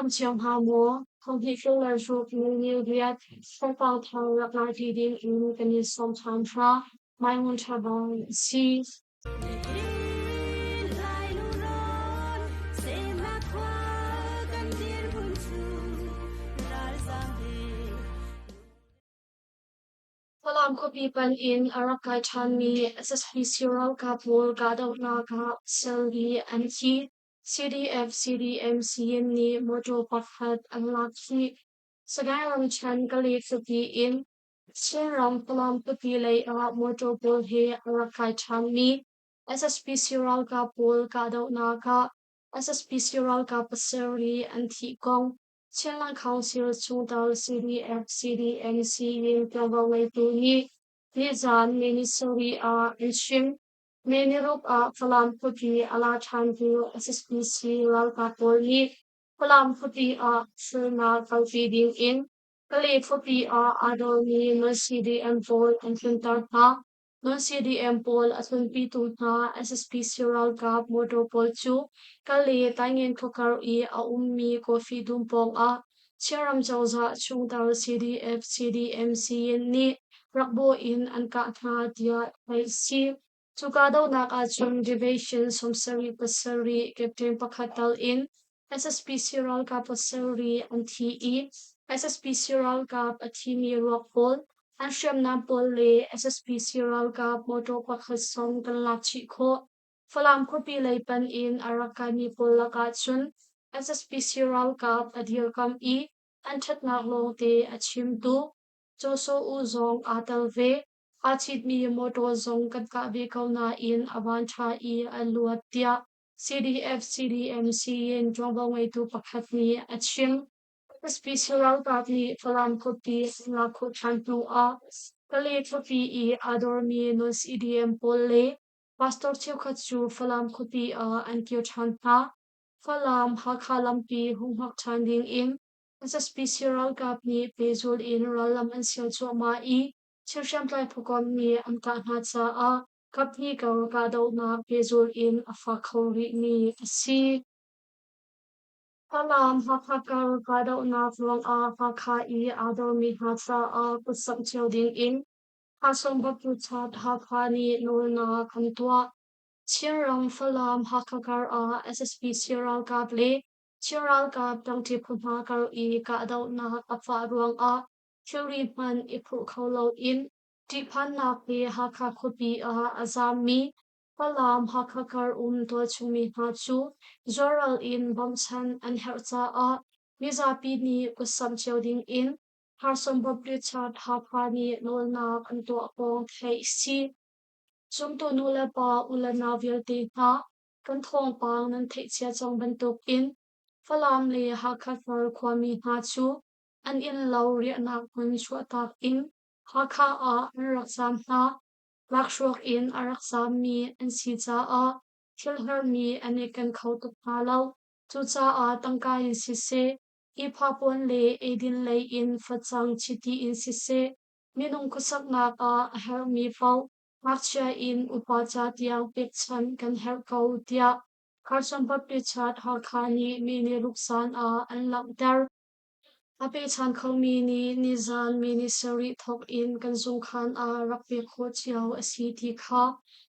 dam cio hnga maw? Thonghnih 26 ni riat thawngpang thar rak ngai ding in kan in sawm ṭhan hna. Mai Ngun Ṭha Bang a si. Falam khuapi panh in a rak kai ṭhanmi SSPC ralkap pawl kahdohnak ah sal li an thi. CDF CDM Siyin nih mawṭaw pakhat an lak chih. Sagaing ramṭhen Kale khuapi in Chinram Falam khuapi lei ah mawṭaw pawl he a rak kai ṭhanmi SSPC ralkap pawl kahdohnak ah SSPC ralkap pasarih an thih kong Chinland Council chungtel CDF CDMC in ṭuanvo ngeitu nih nizaan May ni sarih ah an chim. May ni ruk ah Falam khuapi a la ṭhantu SSPC ralkap pawl nih Falam khuapi ah thilnak kalpi ding in Kale khuapi ah aa dawrmi non-CDM pawl an tlunter hna. Non-CDM pawl a tlunpitu hna SSPC ralkap motor pawl cu Kale Taingen khuakar i a ummi coffee dum pawngah Chinram cozah chungtel CDF CDMC nih rakbawh in an kah hna tiah theih a si. Cu kahdohnak ahcun Division 77 captain pakhat tal in SSPC ralkap pasarih an thi i SSPC ralkap a thimi ruak pawl, an hriamnam pawl le SSPC ralkap motor pakhat zong kan lak chih khawh. Falam khuapi lei panh in a rak kaimi pawl lakah cun SSPC ralkap a dirkamh i an ṭhatnak lawngte a chimtu Caw Saw U zong aa tel ve. Aa citmi motor zong kan kah ve ko nain a vanṭha i a luat tiah CDF-CDMC in ṭuanvo ngeitu pakhat nih a chim. SPC ralkap nih Falam khuapi an lak khawh ṭhan hnu ah Kale khuapi i aa dormi non-CDM pawl le pastor cheukhat cu Falam khuapi ah an kir ṭhan hna. Falam Hakha lampi humhak ṭhan ding in SSPC ralkap nih pehzul in rallam an sial cuahmah i thil hriamtlai phukomh nih an kah hna caah kaphnih kar kahdohnak pehzul in a fak kho rihmi a si. Falam Hakha kar kahdohnak ruangah Hakha i aa dormi hna caah kutsamh cio dingin Hasawm Baptuchat Hakha nih nawlnak an tuah. Chinram Falam Hakha kar ah SSPC ralkap le Chin ralkap ṭangṭi phu hna kar i kahdohnak a fah ruangah thilri hmanh i phurh kho loin ṭihphannak he Hakha khuapi ah a zaammi Falam Hakha kar um tualchungmi hna cu zualral in bawmhchanh an herh caah mizapi nih kutsamh cio dingin Harson Baptist Hakha nih nawlnak an tuah kong theih a si. Zumtu nulepa u le nau vialte hna, kan thawngpang nan theihcia cang bantukin Falam le Hakha thar khuami hna cu an innlo riahnak hmun chuahtak in Hakha ah an rak zaam hna. Lakhruak in a rak zaammi an si caah thil herhmi an i ken kho tuk hna lo. Cucaah tangka in siseh, ihphah le eidin lei in facang chiti in siseh, minung khuasaknak ah a herhmi paoh ngakchia in upa ca tiang pekchanh kan herh ko tiah Carson Baptist Hakha nih mi nih ruksan ah an langhter. A pechan khomi nih nizan mi ni sarih thawk in kan zungkhan ah rak pek khawh cio a si ti kha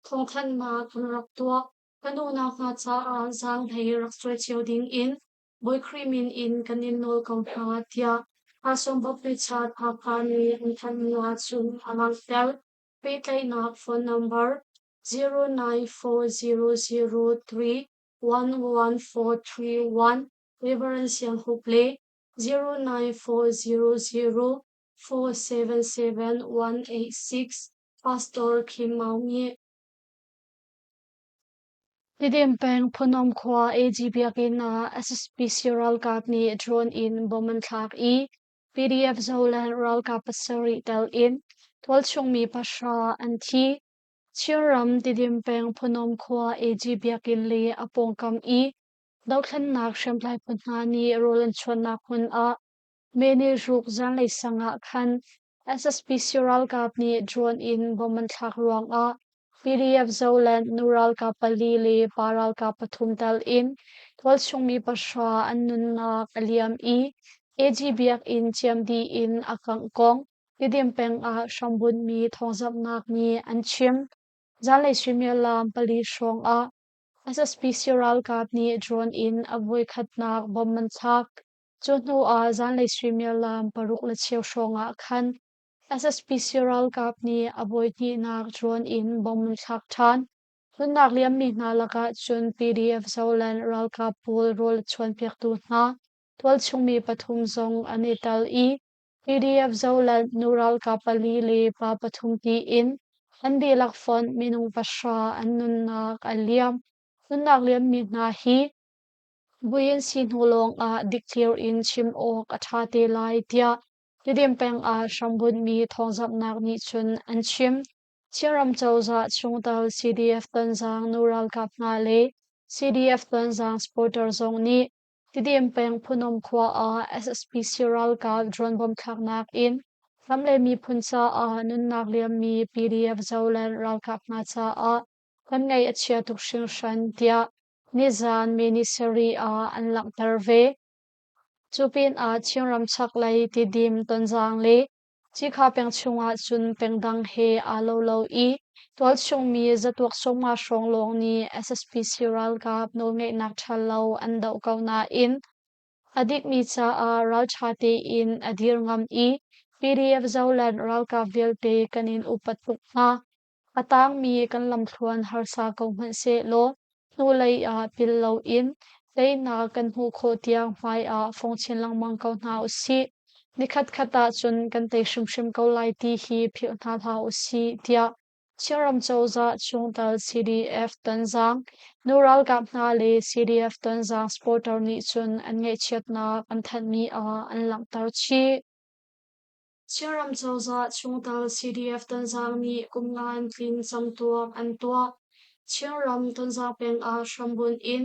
thawngthanhnak kan rak tuah. Kan unau hna caah zaanghlei rak cuai cio ding in Bawi Khrih min in kan in nawl ko hna tiah Carson Baptist Hakha nih an thanhmi ahcun a langhter. Pehtlaihnak phone number 094003 11431 Reverend Siang Hup le 09400 477 186 Pastor Kim Maung nih. Tidim peng Phunom khua AG biakinn ah SSPC ralkap nih drone in bomb an thlak i PDF Zoland ralkap pasarih tel in tualchungmi pahra an thi. Chinram Tidim peng Phunom khua AG biakinn le a pawngkam i Dothlennak hriamtlai phu hna nih rawl an chuannak hmun ah May ni ruk zanlei sang ah khan SSPC ralkap nih drone in bomb an thlak ruangah PDF Zoland nu ralkap pali le pa ralkap pathum tel in Tualchung mi pahra an nunnak a liam i AG biakinn ciam dih in a kangh kong Tidim peng ah hrambunhmi thawngzamhnak nih an chim. Zanlei suimilam 4 hrawng ah SSPC ralkap nih drone in a voikhatnak bomb an thlak. Cu hnu ah zanlei suimilam 6:15 hrawng ah khan SSPC ralkap nih a voihnihnak drone in bomb an thlak ṭhan. Nunnak liammi hna lakah cun PDF Zoland ralkap pawl rawl a chuanpiaktu hna tualchungmi pathum zong an i tel i PDF Zoland nu ralkap pali le pa pathum tiin an dihlak fonh minung pahra an nunnak a liam. Nunnak liammi hna hi vui an si hnu lawngah dikthlir in chim awk a ṭha te lai tiah Tidim peng ah hrambunhmi thawngzamhnak nih cun an chim. Chinram cozah chungtel CDF Tonzang nu ralkap hna le CDF Tonzang supporter zong nih Tidim peng Phunom khua ah SSPC ralkap drone bomb thlaknak in ram le miphun caah nunnak liammi PDF Zoland ralkap hna caah kan ngaih a chia tuk hringhran tiah nizan May ni sarih ah an langhter ve. Cu pinah Chinram chaklei Tidim, Tonzang le Cikha peng chungah cun pengdang he aa lo lo i tualchungmi zatuak 50 hrawng lawng nih SSPC ralkap nawlngeihnak ṭha lo an doh ko nain a dikmi caah ralṭha tein a dir ngam i PDF Zoland ralkap vialte kan in upat tuk hna. A tangmi kan lamthluan harsa ko hmanh sehlaw hnulei ah pil loin teinak kan hmuh khawh tiang hmai ah fong chin lengmang ko hna usih. Nikhatkhat ahcun kan tei hrimhrim ko lai ti hi philh hna hlah usih, tiah Chinram cozah chungtel CDF Tonzang nu ralkap hna le CDF Tonzang supporter nih cun an ngaihchiatnak an thanhmi ah an langhter chih. Chinram cozah chungtel CDF Tonzang nih kum nga an tlin camtuak an tuah. Chinram Tonzang peng ah hrambunh in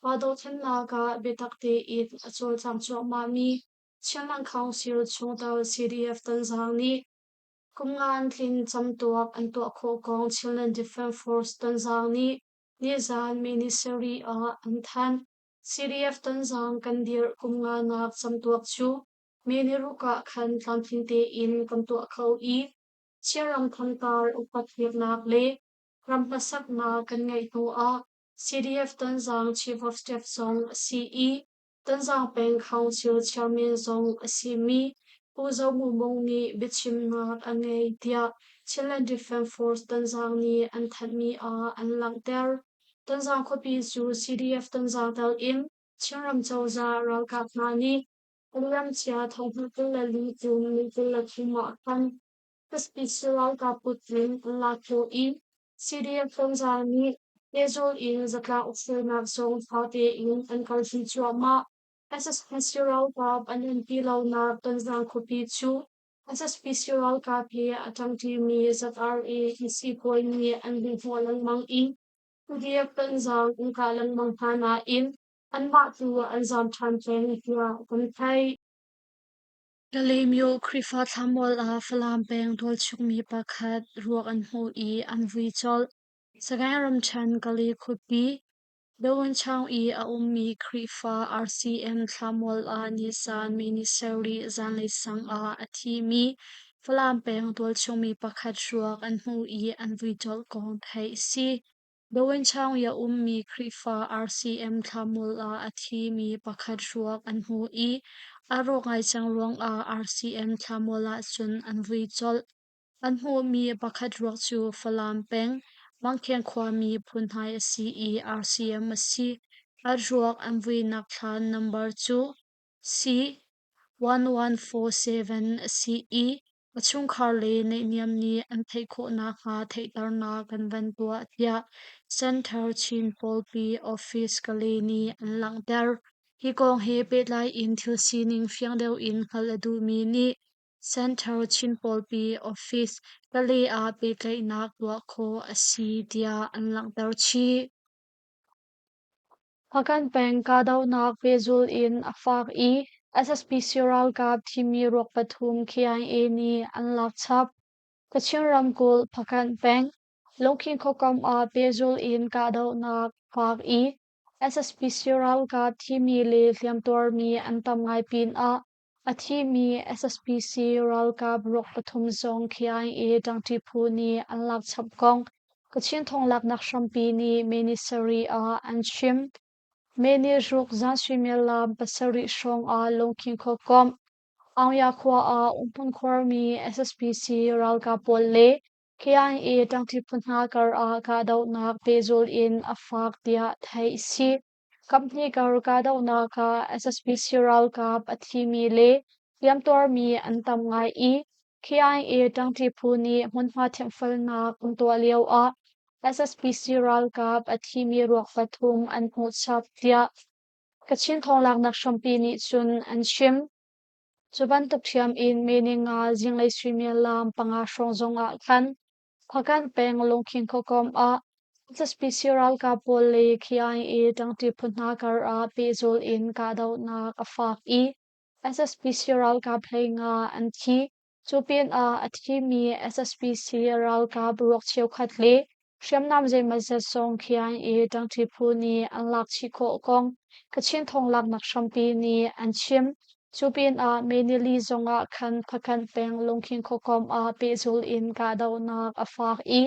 pa dothlennak ah biatak tein a cawlcang cuahmahmi Chinland Council chungtel CDF Tonzang nih kum nga an tlin camtuak an tuah khawh kong Chinland Defense Force Tonzang nih nizan May ni sarih ah an thanh. CDF Tonzang kan dirh kum nga nak camtuak cu May ni ruk ah khan tlamtling tein kan tuah kho i Chinram thantar upat peknak le ram hmasaknak kan ngeih hnu ah CDF Tonzang Chief of Staff zong a si i Tonzang Peng Council Chairman zong a simi Pu Zo Mu Mung nih biachimnak a ngei tiah Chinland Defense Force Tonzang nih an thanhmi ah an langhter. Tonzang khuapi cu CDF Tonzang tel in Chinram cozah ralkap hna nih Liamcia thonghnih 24 kum ni 23 ah khan SPC ralkap kut in an lak khawh i CDF Tonzang nih pehzul in zatlak uksuainak zong ṭha tein an kalpi cuahmah. SSPC ralkap an umpi lonak Tonzang khuapi cu SSPC ralkap he a ṭangṭimi ZRA EC pawl nih an luhhnawh lengmang i CDF Tonzang an kah lengmang hna nain anmah tu an zaam ṭhan peng tiah kan theih. Kalaymyo Khrihfa thlamual ah Falam peng tualchungmi pakhat ruak an hmuh i an vui colh. Sagaing ramṭhen Kalay khuapi Dowanchaung i a ummi Khrihfa RCM thlamual ah nisan mi ni sarih zanlei sang ah a thimi Falam peng tualchungmi pakhat ruak an hmuh i an vui colh kong theih a si. Dowanchaung i a ummi Khrihfa RCM thlamual ah a thimi pakhat ruak an hmuh i a rawk ngai cang ruangah RCM thlamual ahcun an vui colh. An hmuhmi pakhat ruak cu Falam peng, Mangkheng khuami Phunhai a si i RCM a si. A ruak an vuinak thlaan nambar cu C 1147 a si i a chungkhar le naihniam nih an theih khawh nakhnga theihternak kan van tuah tiah Center Chin Pawlpi Office Kalay nih an langhter. Hi kong he pehtlai in thil sining fiang deuh in hngalh a duhmi nih Center Chin Pawlpi Office Kalay ah pehtlaihnak tuah khawh a si tiah an langhter chih. Hpakant peng kahdohnak pehzulh in a fak i SSPC ralkap thimi ruak pathum KIA nih an lak chap. Kachin ramkulh Hpakant peng Lungkhin khuakam ah pehzulh in kahdohnak a fak i SSPC ralkap thimi le hliamtuarmi an tam ngai pinah a thimi SSPC ralkap ruak pathum zong KIA ṭangṭi phu nih an lak chap kong Kachin thonglaknak hrampi nih May ni sarih ah an chim. May ni ruk zan suimilam pasarih hrawng ah Lungkhing khuakomh Aungya khua ah umhmun khuarmi SSPC ralkap pawl le KIA ṭangṭi phu hna kar ah kahdohnak pehzulh in a fak tiah theih a si. Kaphnih kar kahdohnak ah SSPC ralkap a thimi le hliamtuarmi an tam ngai i KIA ṭangṭi phu nih hmunhma thianhfelnak an tuah lio ah SSPC ralkap a thimi ruak pathum an hmuh chap tiah Kachin thawnglaknak hrampi nih cun an chim. Cu bantuk ṭhiam in May ni nga zinglei suimilam panga hrawng zongah khan Hpakant peng Lungkhing khuakomh ah SSPC ralkap pawl le KIA ṭangṭi phu hna kar ah pehzul in kahdohnak a fak i SSPC ralkap 15 an thi. Cu pinah a thimi SSPC ralkap ruak cheukhat le hriamnam zeimawzat zong KIA ṭangṭi phu nih an lak chih khawh kong Kachin thawnglaknak hrampi nih an chim. Cu pinah May nili zongah khan Hpakant peng Lungkhing khuakomh ah pehzul in kahdohnak a fak i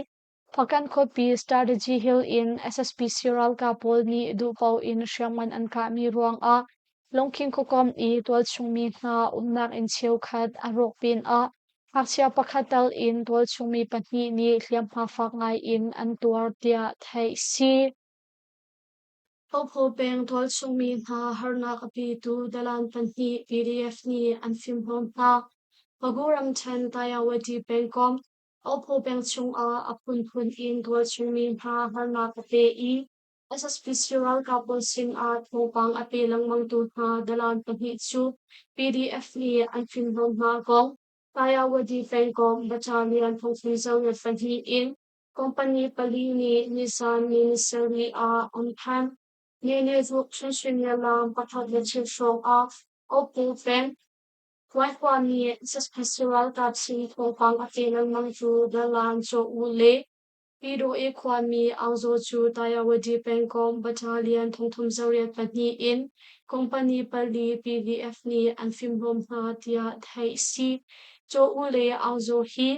Hpakant khuapi Strategy Hill in SSPC ralkap pawl nih duhpaoh in hriamngan an kahmi ruangah Lungkhing khuakomh i tualchungmi hna umnak inn cheukhat a rawk pinah ngakchia pakhat tal in tualchungmi pahnih nih hliamhma fak ngai in an tuar tiah theih a si. Pawphaw peng tualchungmi hna harnak a petu dalan pahnih PDF nih an fimhlawm hna. Pagu ramṭhen Tayawati pengkomh Ophaw peng chungah a phunphun in tualchungmi hna harnak a pe i SSPC ralkap pawl sinah thawngpang a pe lengmangtu hna dalan pahnih cu PDF nih an fimhlawm hna kong Tayawadi pengkomh Battalion thongthum zariat pahnih in Company pali nih nizan ni sarih ah an thanh. Nenezuk chun suimilam pakhat le cheu hrawng ah Oppo peng Huaihua nih SSPC ralkap sin thawngpang a pe lengmang cu dalan Caw U le Pyidawh khuami Aung Zaw cu Tayawadi pengkomh Battalion thongthum zariat pahnih in company pali PDF nih an fimhlawm hna tiah theih a si. Caw U le Aung Zaw hi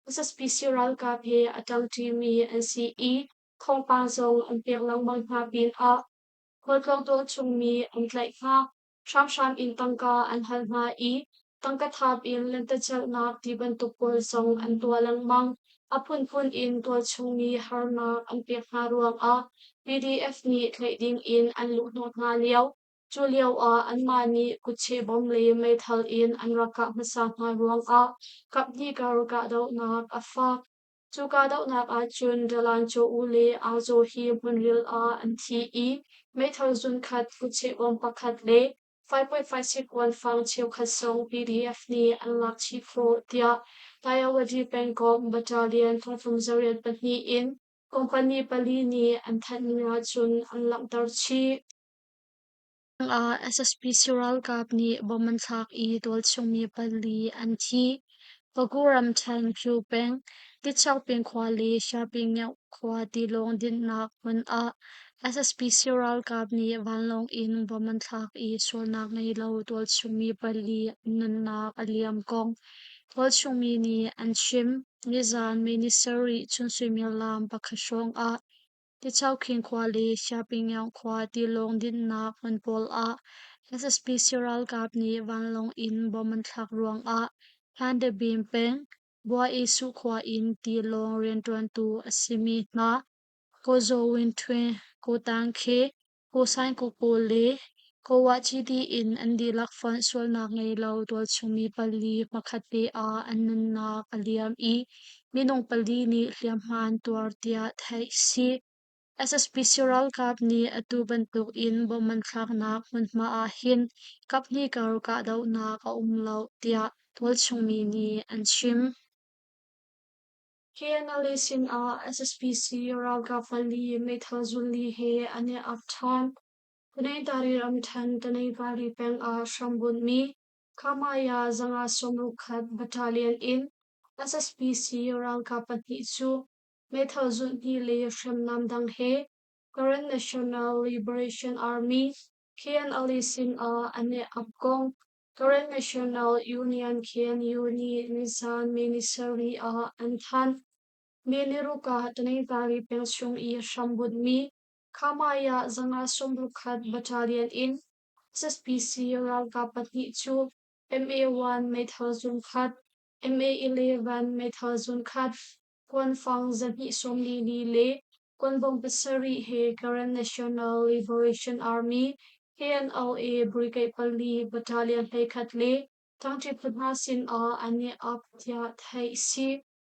SSPC ralkap he a ṭangṭimi an si i thawngpang zong an pek lengmang hna pinah khualtlawng tualchungmi an tlaih hna. Hramhram in tangka an hal hna i tangka thap in lentecelhnak ti bantuk pawl zong an tuah lengmang. A phunphun in tualchungmi harnak an pek hna ruangah PDF nih tlaih dingin an luhhnawh hna lio. Cu lioah anmah nih kutcheh bom le meithal in an rak kah hmasa hna ruangah kaphnih kar kahdohnak a fak. Cu kahdohnak ahcun Dalan Caw U le Aa Zaw hi hmunril ah an thi i meithal zunkhat, kutcheh bom pakhat le 5.56 kuanfang cheukhat zong PDF nih an lak chih khawh tiah Tayawadi pengkomh Battalion thongthum zariat pahnih in company pali nih an thanhmi ahcun an langhter chih. Ah SSPC ralkap nih bom an thlak i tualchungmi pali an thi. Pagu ramṭhen Pyu peng, Tichakping khua le Siapingneuh khua tilawng dinhnak hmun ah SSPC ralkap nih vanlawng in bom an thlak i sualnak ngei lo tualchungmi pali an nunnak a liam kong tualchungmi nih an chim. Nizaan May ni sarih chun suimilam pakhat hrawng ah Tichaukhing khua le Siapingyang khua tilawng dinhnak hmun pawl ah SSPC ralkap nih vanlawng in bom an thlak ruangah Hlandabin peng, Buaisuh khua in tilawng rianṭuantu a simi hna Ko Zaw Win Htwe, Ko Tang Khe, Ko Saing Ko Ko le Ko Wah Ci tiin an dihlak fonh sualnak ngei lo tualchungmi pali hmakhat te ah an nunnak a liam i minung pali nih hliamhma an tuar tiah theih a si. SSPC ralkap nih atu bantuk in bom an thlaknak hmunhma ah hin kaphnih kar kahdohnak a um lo tiah tualchungmi nih an chim. KNLA sinah SSPC ralkap pali meithal zunli he an i ap ṭhan. Tanetari ramṭhen Tanetari peng ah hrambunhmi Khamaya zanga sawmruk khat battalion in SSPC ralkap pahnih cu meithal zunhnih le hriamnam dang he Karen National Liberation Army KNLA sinah an i ap kong Karen National Union KNU nih nizan May ni sarih ah an thanh. May ni ruk ah Taningtari peng chung i hrambunhmi Khamaya zanga 61 Battalion in SSPC ralkap pahnih cu MA-1 meithal zungkhat, MA-11 meithal zungkhat, kuanfang 242 le kuanbawm pasarih he Karen National Liberation Army KNLA Brigade pali Battalion 11 le ṭangṭi phu hna sinah an i ap tiah theih a si.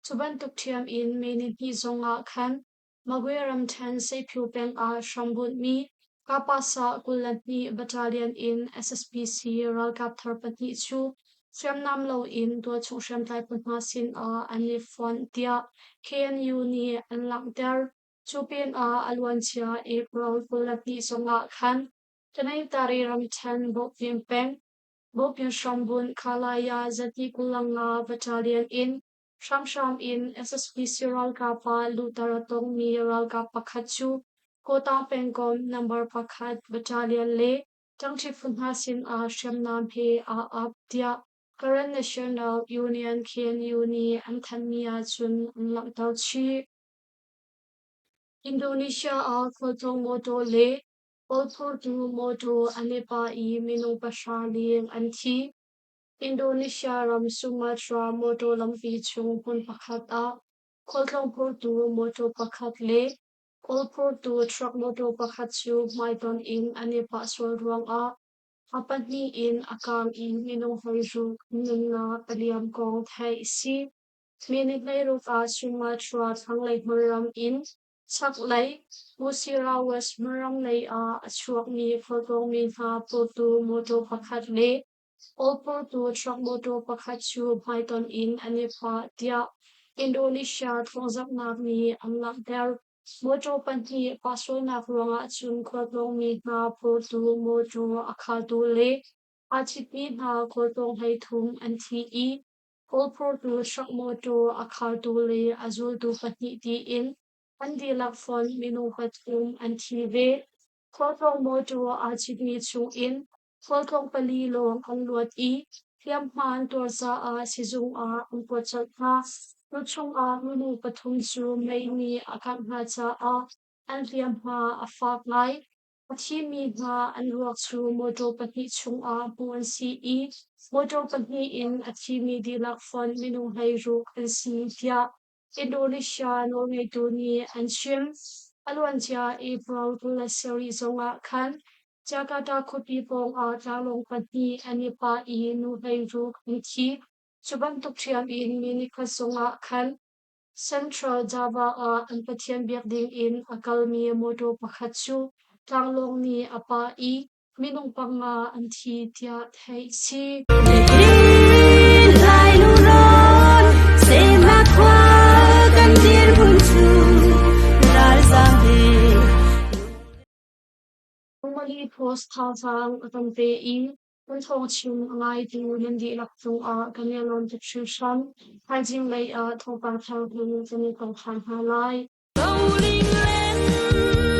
Cu bantuk ṭhiam in May nihnih zongah khan Magwe ramṭhen Seiphu peng ah hrambunhmi Kapasa 22 Battalion in SSPC ralkap thar pahnih cu hriamnam loin tualchung hriamtlai phu hna sinah an i fonh tiah KNU nih an langhter. Cu pinah a luancia April 22 zongah khan Tanaytari ramṭhen Bawhpin peng Bawhpin hrambunh Khalaya Zati Kulanga Battalion in Hramhram in SSPC ralkap ah luhter a tongmi ralkap pakhat cu Kawta pengkomh number pakhat battalion le ṭangṭi phu hna sinah hriamnam he aa ap tiah Karen National Union KNU nih an thanhmi ahcun an langhter chih. Indonesia ah khualtlawng mawṭaw le awlphurtu mawṭaw an i pah i minung pahra leng an thi. Indonesia ram Sumatra mawṭaw lampi chung hmun pakhat ah khualtlawng phurtu mawṭaw pakhat le kawl phurtu truck mawṭaw pakhat cu hmaitonh in an i pah sual ruangah a pahnih in a kaang i minung hleiruk nunnak a liam kong theih a si. Minute 16 ah Sumatra thlanglei hmunram in chaklei Musirawas hmunram lei ah a chuakmi khualtlawngmi hna phurtu mawṭaw pakhat le Awlphurtu truck mawṭaw pakhat cu hmaitonh in an i phah tiah Indonesia thawngzamhnak nih an langhter. Mawṭaw pahnih pahsualnak ruangah cun khualtlawngmi hna phurtu mawṭaw a khaltu le aa citmi hna khualtlawng 13 an thi i awlphurtu truck mawṭaw a khaltu le a zultu pahnih tiin an dihlak fonh minung pathum an thi ve. Khualtlawng mawṭaw aa citmi chungin Khualtlawng pali lawng an luat i hliamhma an tuar caah sizung ah an kuat colh hna. Cu chungah minung pathum cu mei nih a kangh hna caah an hliamhma a fak ngai. A thimi hna an ruak cu mawṭaw pahnih chungah hmuh an si i mawṭaw pahnih in a thimi dihlak fonh minung 16 an si tiah Indonesia nawlngeitu nih an chim. A luancia April 27 zongah khan Jakarta khuapi pawngah tlanglawng pahnih an i pah i nu 16 an thi. Cu bantuk ṭhiam in mi nikhat zongah khan Central Java ah an pathian biak dingin a kalmi mawṭaw pakhat cu tlanglawng nih a pah i minung panga an thi tiah theih a si. Normally post thazaang a kan pe i kan thawngchim a ngaitu nan dihlak cungah kan i lawm tuk hringhran. Thaizing lei ah thawngpang thar hin kan i tong ṭhan hna lai. Rolling land.